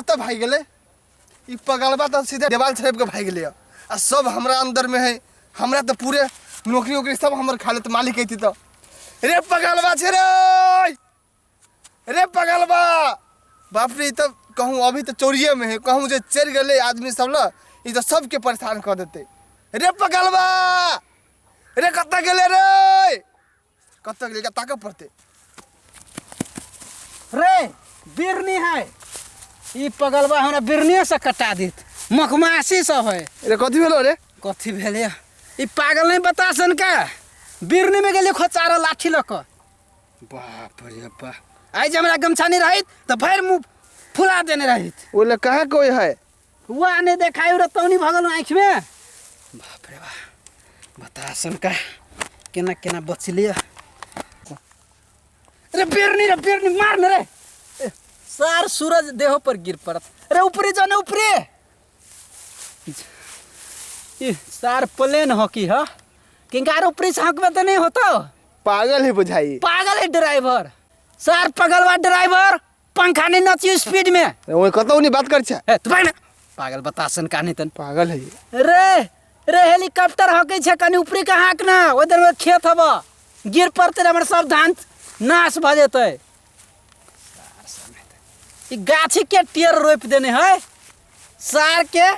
कतऽ भागि गेलै ई पगलबा? तऽ सीधे देवाल छड़पि कऽ भागि गेलै। आ सब हमरा अंदर में है, हमरा तऽ पूरे नौकरी उकरी सब हमर खा लेत मालिक अयती तऽ। रे पगलबा छै रे, रे पगलबा, बाप रे! ई तऽ कहूँ अभी तऽ चोरिए में है, कहूँ जे चलि गेलै आदमी सब लग, ई तऽ सबके परेशान कऽ देतै। रे पगलबा रे, कतऽ गेलै रे? कतऽ गेलै? एकरा ताकऽ पड़तै। रे बिरनी है, ई पगलबा हमरा बिरनिए से कटा देत। मखमासी सब है। रे, कथी भेलो रे? कथी भेलै? ई पागल नहीं बता सन का बिरनी में गेलियै खोचार लाठी लऽ कऽ। बाप रे बाप, आइ जे हमरा गमछा नहीं रहित तऽ भरि मुँह फुला देने रहित। ओ ले कहाँ कोई है? हुआ नहीं देखाई रे, तौनी भगल आँखि में। बाप रे बाप, बता सन का केना केना बचलियै रे। बिरनी रे बिरनी, मार न रे। ए, सार सूरज देहो पर गिर पड़त रे। ऊपरे जाने ऊपरे। ई सार प्लेन हॉकी ह, किंकार ऊपरे से हकबे तो नहीं होता। पागल है बुझाई। पागल है ड्राइवर सार, पगलवा ड्राइवर, पंखा नहीं नची स्पीड में। ओए, कतौ नहीं बात कर छे। ए तू भाग ना पागल, बता सन का नहीं तन। पागल है। रे रे, हेलीकॉप्टर हकै छै, कनि ऊपरी के हाँक ना, ओहि देर खेत हब, गिर पड़तै रे, हमर सब धान नाश भऽ जेतै। ई गाछी के टेर रोपि देने है सार के,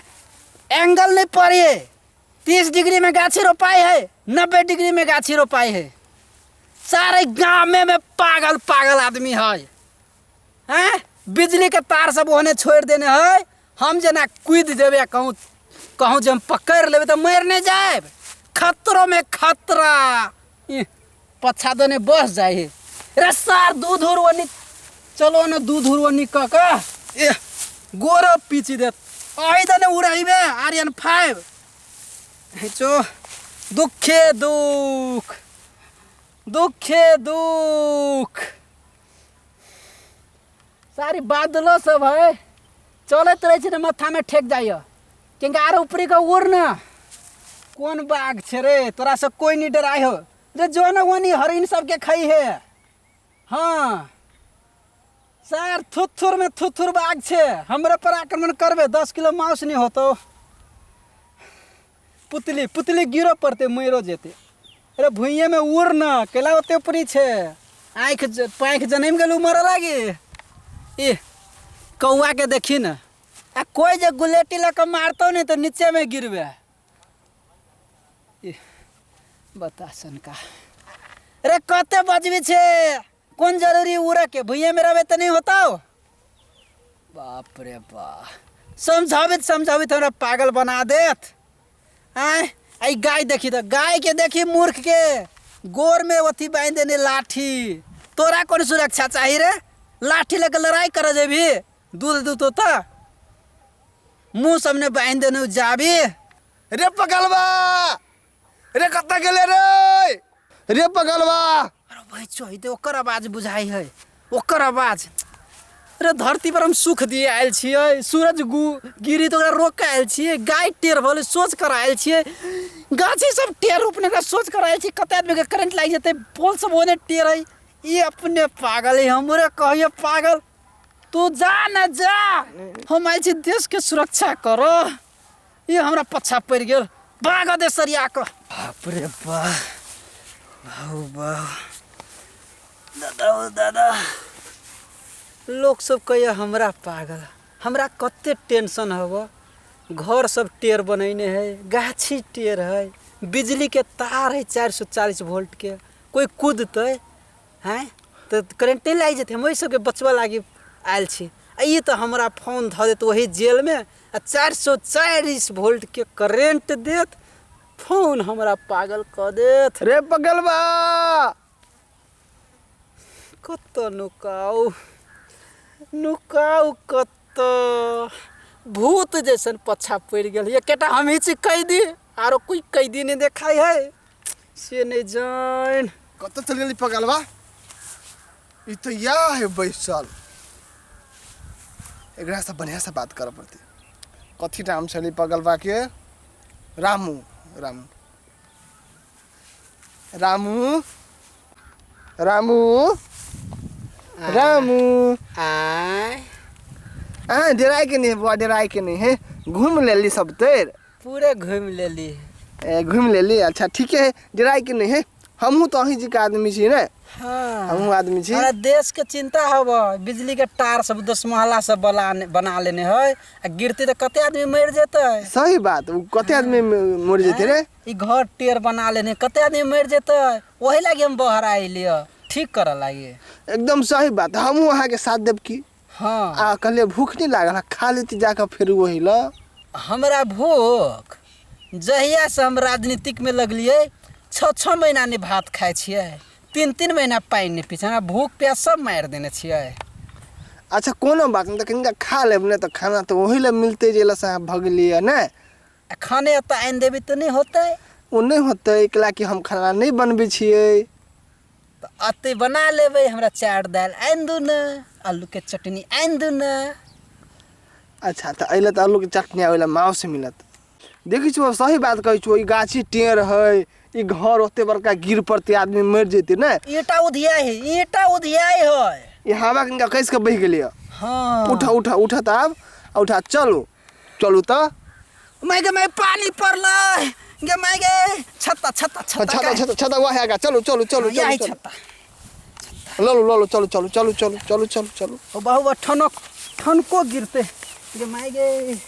एंगल नहीं पड़े। 30 डिग्री में गाछी रोपाई है, 90 डिग्री में गाछी रोपाई है। सारे गाँव में पागल पागल आदमी है। हैं, बिजली के तार सब ओहने छोड़ि देने है। हम जेना कूदि जेबै, कहूँ कहूँ जे हम पकड़ि लेबै तऽ मरि नहि जायब? खतरो में खतरा। इह, पछा देने बस जाइ है रे सार। दूध उर ओनी चलो न, दूध उर ओनी कऽ कऽ एह गोरो पीची देत। अही दने उड़ैबे आर्यन 5 हेचो। दुखे दुख, दुखे दुख। सारी बादलो सब है, चलैत रहै छै ने, माथामे ठेक जाइए। किनका आर ऊपरी के उड़ न। कोन बाघ छै रे? तोरा से कोई नहीं डराइ हो रे। जो न ओनी हरिण सबके खई है। हाँ सर, थुथुर में थुथुर बाघ छै। हमरे पर आक्रमण करबे, 10 किलो मांस नहीं होतो। पुतली पुतली गिरो पड़ते, मरो जेते। अरे भुइये में उड़ न, केला ओते ऊपरी छै? आँखि पाँखि जनमि गेल मरऽ लागी। ई कौआ के देखी न, आ कोई जे गुलेटी लऽ कऽ मारतौ ने तऽ नीचे में गिरबे। ई बता सनका रे, कते बजबी छै? कोन जरूरी उड़े के? भुइये में रहबे तऽ नहीं होता। बाप रे बा, समझाबित समझाबित हमरा पागल बना देत। आँय, आई गाय देखी तऽ गाय के देखी, मूर्ख के गोर में अथी बांधि देने लाठी। तोरा कोन सुरक्षा चाही रे? लाठी लेके लड़ाई करे जेबही? दूध दूतो तऽ मुँह सबने बांधि देने जाबी। रे पगलवा रे, कतऽ गेलै रे? रे पगलवा! अरे भाई चोहि, ओकर आवाज बुझाइ है, ओकर आवाज रे। धरती पर हम सुख दिए आयल छियै। सूरज गु गिरी तऽ ओकरा रोक के आयल छियै। गाय टेढ़ भऽ सोच कर आयल छियै। गाछी सब टेढ़ रोपने ओकरा सोच कर आयल छियै। कते आदमीके करेंट लागि जेतै? पोल सब ओने टेढ़ है। ई अपने पागल है, हमरे कहियो पागल। तू जा न जा, हम आयल छी देशके सुरक्षा करऽ, ई हमरा पछा पड़ि गेल। भाग दे सरिया कऽ। बाप रे बा, बाहु बाहु, दादा ओ दादा, लोक सब कहैए हमरा पागल। हमरा कते टेंशन हब। घर सब टेढ़ बनैने है, गाछी टेढ़ है, बिजलीके तार है 440 वोल्टके। कोइ कूदतै हैं तऽ करेंट नहि लागि जेतै? हम ओहि सबके बचबऽ लागी आयल छी, आ ई तऽ हमरा फोन धऽ देत ओही जेलमे आ 440 वोल्टके करेंट देत फोन, हमरा पागल कऽ देत। रे पगलबा! कतऽ नुकाउ, नुकाउ कतऽ? भूत जैसन पछा पड़ि गेल। एकेटा हमही छी कैदी, आरो कोई कैदी नहि देखाइ है, से नहि जानि कतऽ चलि गेली पगलबा। ई तऽ इएह है बैसल। एकरा से बढ़िया से बात करऽ पड़तै। कथी नाम छलै पगलबा के? रामू, रामू, रामू, रामू, रामू। आय। अहाँ डराय के नहीं है बुआ, डराय के नहीं है। घूम लेली सब तेर? पूरे घूमि लेली। ए, घूम लेली। अच्छा ठीक है, डराय के नहीं है। हमहूँ तो अहीं जी के आदमी छी ने। हाँ, हमहूँ आदमी छी। हमरा देश के चिंता हब। बिजली के तार सब दस महला सब बना लेने है, आ गिरती तऽ कते आदमी मरि जेतै। सही बात, उ कते आदमी मरि जेतै रे। ई घर टेर बना लेने, कते आदमी मरि जेतै। ओही लागी हम बहरा अयलियै, ठीक करऽ लागी। एकदम सही बात, हमहूँ अहाँके साथ देब की। हाँ। आ कहलियै भूख नहीं लागल, खा लेती जाकऽ फेर वही ल। हमरा भूख जहिया से हम राजनीतिक में लगलियै, 6-6 महीना नहीं भात खाइ छियै, 3-3 महीना पानि नहीं पी छियै। हमरा भूख प्यास सब मारि देने छियै। अच्छा कोनो बात नहीं, तऽ कनिका खा लेब ने, तऽ खाना तऽ ओही लए मिलतै जे लए से अहाँ भगलियै ने। आ खाने एतऽ आनि देबै तऽ नहि होतै? ओ नहि होतै, एकला कि हम खाना नहि बनबै छियै। तऽ एतै बना लेबै। हमरा चाउर दालि आनि दू ने, आलूके चटनी आनि दू ने। अच्छा तऽ एहि लए तऽ आलूके चटनी आ ओहि लए माउस मिलत। देखै छियौ, सही बात कहै छियौ। ई गाछी टेढ़ है, ई घर ओते बड़का गिर पड़तै, आदमी मरि जेतै ने। ईंटा उधियाइ है, ईंटा उधियाइ है। ई हवा कनिका कसि कऽ बहि गेलै। हाँ। उठा उठा उठा तऽ आब, आ उठा, चलू चलू तऽ। माय गे माय, पानी पड़लै गे माय गे। छत्ता छत्ता छत्ता। छत्ता छत्ता छत्ता, वह आगा। चलू चलू चलू। यही। चलू। छत्ता। ललू ललू, चलू चलू चलू चलू चलू चलू चलू। ओ बहु, ठनक ठनको गिरते गे माय गे।